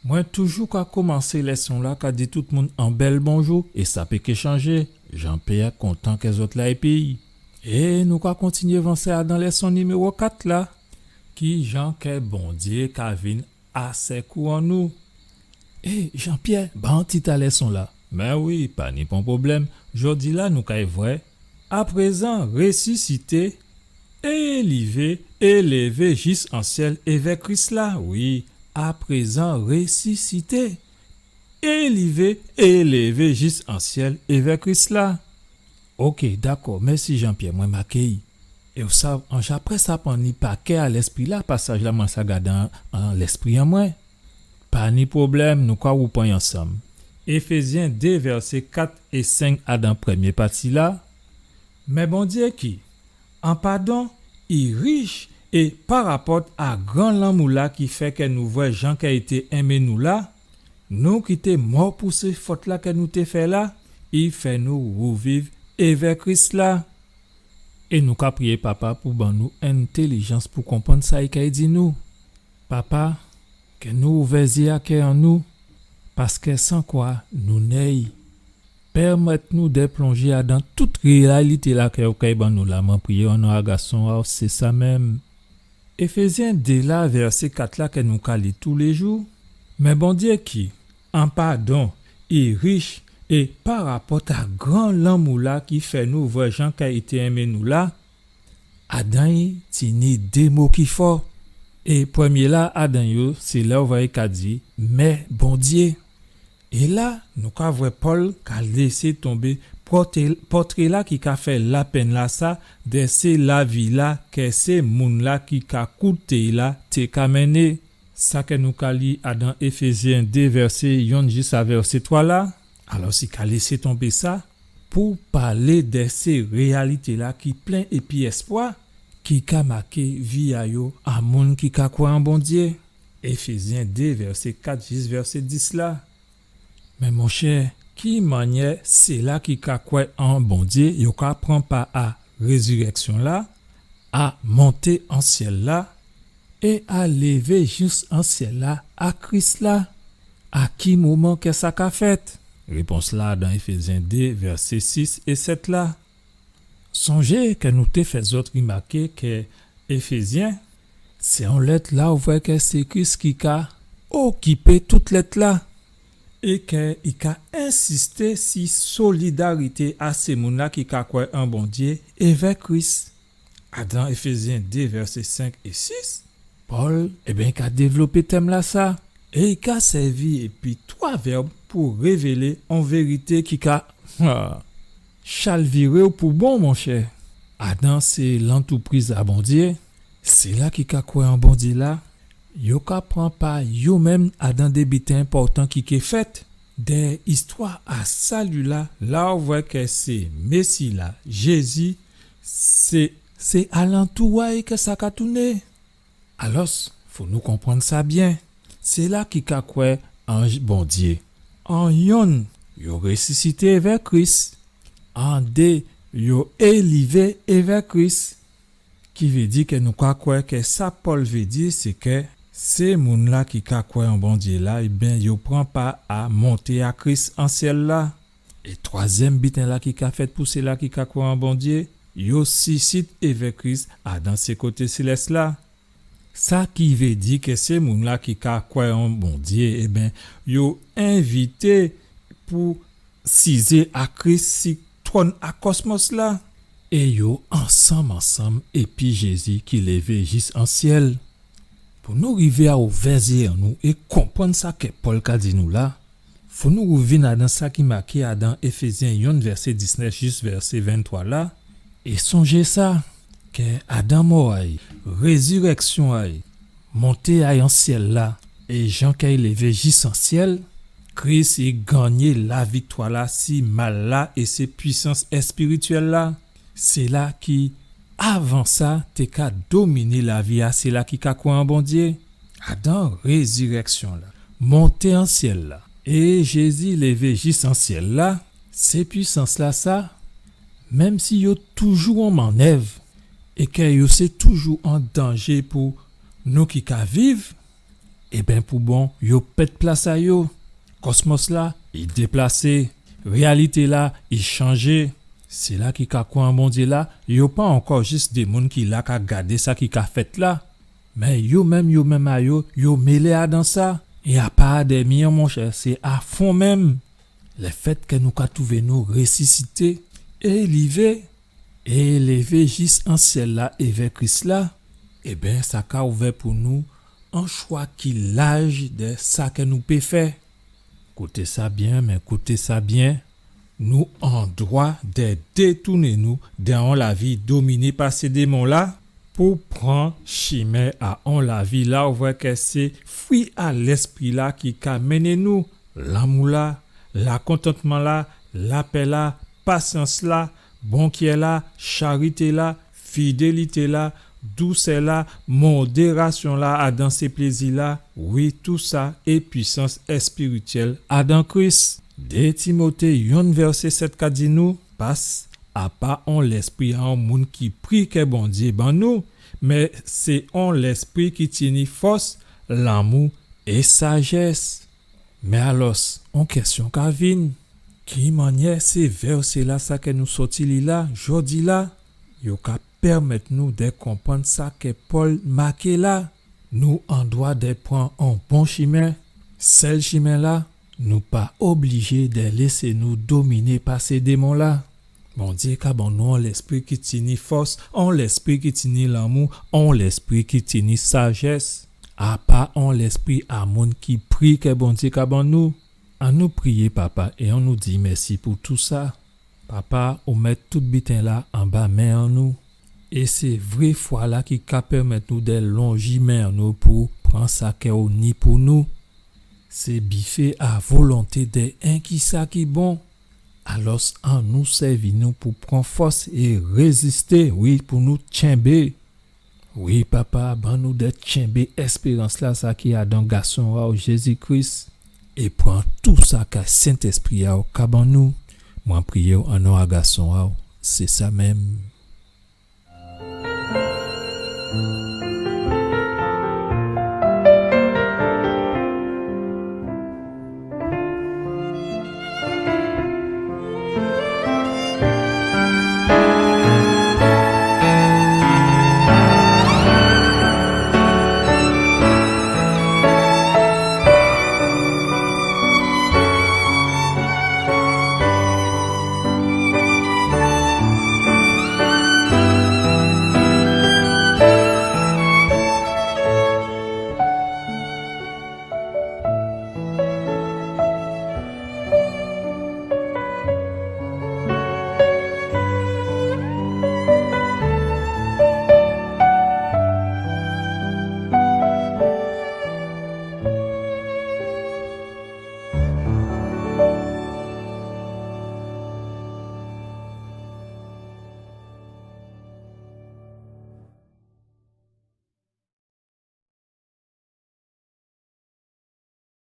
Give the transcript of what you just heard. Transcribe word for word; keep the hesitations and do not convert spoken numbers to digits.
Mwen toujou ka komansé lèson-la ka di tout moun on bèl bonjou, é sa pé ké chanjé. Jean-Pierre, kontan kè zòt la épi. É nou ka kontinyé vansé adan lèson niméwo kat la. Kijan kè Bondyé ka vin a sèkou an nou? É, Jean-Pierre, ban tit a lèson-la. Mé wi, pa ni pon pwoblèm. Jòdi-la nou kay vwè, aprézan résisité, élivé, élévé jis an syèl évè Kris la. Wi, aprézan résisité, élivé, élévé jis an syèl évè Kris la. Oké, dakò, mèsi Jean-Pierre, mwen maké-y. É ou sav, an ja prèské aprann li pa kè a lèspri-la, pasaj-la mwen sa gadé an, an lèspri an mwen. Pa ni pwoblèm, nou ka woupran ansanm. Éfézyen dé, vèsé kat é senk, adan prèmyé pati-la. Mé Bondyé ki, an padon, i rich, é parapòt a gran lanmou-la ki fè kè nou vwè jan kè i té enmé nou la, nou ki té mò pou sé fòt-la kè nou té fè la, i fè nou wouviv évè Kris la. É nou ka priyé Papa pou ban nou entèlijans pou konprann sa i kay di nou. Papa, kè nou ouvè zyé a kè an nou, paskè san kwa nou nèy. Pèmèt nou dè plonjé adan tout réyalité-la kè ou kay ban nou la, mwen priyé an non a Gason a-w, sé sa menm. Éfézyen dé la, vèsé kat la kè nou ka li toulé jou. Mé Bondyé ki, an padon, i rich, é parapòt a gran lanmou-la ki fè nou vwè jan kè i té enmé nou la, adan i tini dé mo ki fò. É prèmyé-la adan yo, sé la ou vwè i ka di, mé Bondyé. É la, nou ka vwè Pòl ka lésé tonbé pòté-, pòtré-la ki ka fè lapenn la sa, dè sé lavi-la kè sé moun-la ki ka kouté-y la té ka mennen. Sa kè nou ka li adan Éfézyen dé, vèsé yonn jis a vèsé twa la. Alò, i ka lésé tonbé sa pou palé dè sé réyalité-la ki plen épi èspwa, ki ka maké vi a yo a moun ki ka kwè an Bondyé. Éfézyen dé, vèsé kat jis vèsé dis la. Mé monchè, ki mannyè séla ki ka kwè an Bondyé yo ka pran pa a rézirèksyon-la, a monté an syèl-la, é a lévé jis an syèl-la a Kris-la? A ki moman kè sa ka fèt? Répons-la dan Éfézyen dé, vèsé sis é sèt la. Sonjé kè nou té fè zòt rimaké kè Éfézyen, sé on lèt la ou vwè kè sé Kris ki ka okipé tout lèt-la, é kè i ka ensisté si solidarité a sé moun-la ki ka kwè an Bondyé évè Kris. Adan Éfézyen dé, vèsé senk é sis, Pòl, ében, i ka dévlopé tèm-lasa, é i ka sèvi épi twa vèb pou révélé on vérité ki ka, ha, chalviré'w pou bon, monchè. Adan sé lantoupriz a Bondyé, séla ki ka kwè an Bondyé la, yo ka pran pa yo menm adan dé biten enpòtan ki ké fèt dè istwa a sali-la, la ou vwè kè sé Mési-la, Jézi, sé, sé alantou a'y kè sa ka touné. Alòs, fò nou konprann sa byen. Séla ki ka kwè an Bondyé, an yonn, yo résisité évè Kris. An dé, yo élivé évè Kris. Ki vé di kè nou ka kwè kè sa Pòl vé di, sé kè sé moun-la ki ka kwè an Bondyé la, ében, yo pran pa a monté a Kris an syèl-la. É twazyèm biten-la ki ka fèt pou séla ki ka kwè an Bondyé, yo sisit évè Kris adan sé koté sélès-la. Sa ki vé di kè sé moun-la ki ka kwè an Bondyé, ében, yo envité pou sizé a Kris si twòn a kòsmòs-la. É yo ansanm, ansanm épi Jézi ki lévé jis an syèl. Pou nou rivé a ouvè zyé an nou é konprann sa kè Pòl ka di nou la, fò nou wouvin adan sa ki maké adan Éfézyen yonn, vèsé diznèf jis vèsé venntwa la, é sonjé sa, kè adan mò a'y, rézirèksyon a'y, monté a'y an syèl-la, é jan kè i lévé jis an syèl, Kris i gannyé laviktwa-la si mal-la é sé pwisans èspirityèl-la. Séla ki, avan sa, té ka dominé lavi a séla ki ka kwè an Bondyé. Adan rézirèksyon-la, monté an syèl-la, é Jézi lévé jis an syèl-la, sé pwisans-lasa, menm si yo toujou an mannèv, é kè yo sé toujou an danjé pou nou ki ka viv, Ében, pou bon, yo pèd plas a yo. Kòsmòs-la, i déplasé. Réyalité-la, i chanjé. Sila ki ka kwè an Bondyé-la, yo pa ankò jis dé moun ki la ka gadé sa ki ka fèt la. Mé yo menm, yo menm a yo, yo mélé adan sa. É a pa dèmi an, monchè, sé a fon menm. Lèfèt kè nou ka twouvé nou résisité, élivé, élivé jis an syèl-la évè Kris-la, ében, sa ka ouvè pou nou an chwa ki laj dè sa kè nou pé fè. Kouté sa byen, mé kouté sa byen, nou an dwa dè détouné nou dè on lavi dominé pa sé démon-la, pou pran chimen a on lavi la ou vwè kè sé fwi a Lèspri-la ki ka mennen nou, lanmou-la, lakontantman-la, lapè-la, pasyans-la, bonkyè-la, charité-la, fidélité-la, dousè-la, modérasyon-la, adan sé plézi-la, wi, tousa é pwisans èspirityèl adan Kris. Dé Timoté yonn vèsé sèt ka di nou, pas a pa on lèspri a on moun ki pri kè Bondyé ban nou, mé sé on lèspri ki tini fòs, lanmou é sajès. Mé alòs, on kèsyon ka vin. Ki mannyè sé vèsé-la sa kè nou sòti li la, jòdi-la, yo ka pèmèt nou dè konprann sa kè Pòl maké la? Nou an dwa dè pran on bon chimen. Sèl chimen-la, nou pa oblijé dè lésé nou dominé pa sé démon-la. Bondyé ka ban nou on lèspri ki tini fòs, on lèspri ki tini lanmou, on lèspri ki tini sajès. A pa on lèspri a moun ki pri kè Bondyé ka ban nou. Annou priyé Papa é annou di mèsi pou tousa. Papa, ou mèt tout biten-la anba men an nou. É sé vré fwa-la ki ka pèmèt nou dè lonji men an nou pou pran sa kè ou ni pou nou. Sé bifé a volonté dè enki sa ki bon. Alòs, annou sèvi nou pou pran fòs é rézisté, wi, pou nou tyenbé. Wi, Papa, ban nou dè tyenbé èspérans-la, sa ki adan Gason a-w, Jézi Kris, é pran tousa kè Sentèspri a-w ka ban nou. Mwen priyé-w an non a Gason a-w, sé sa menm.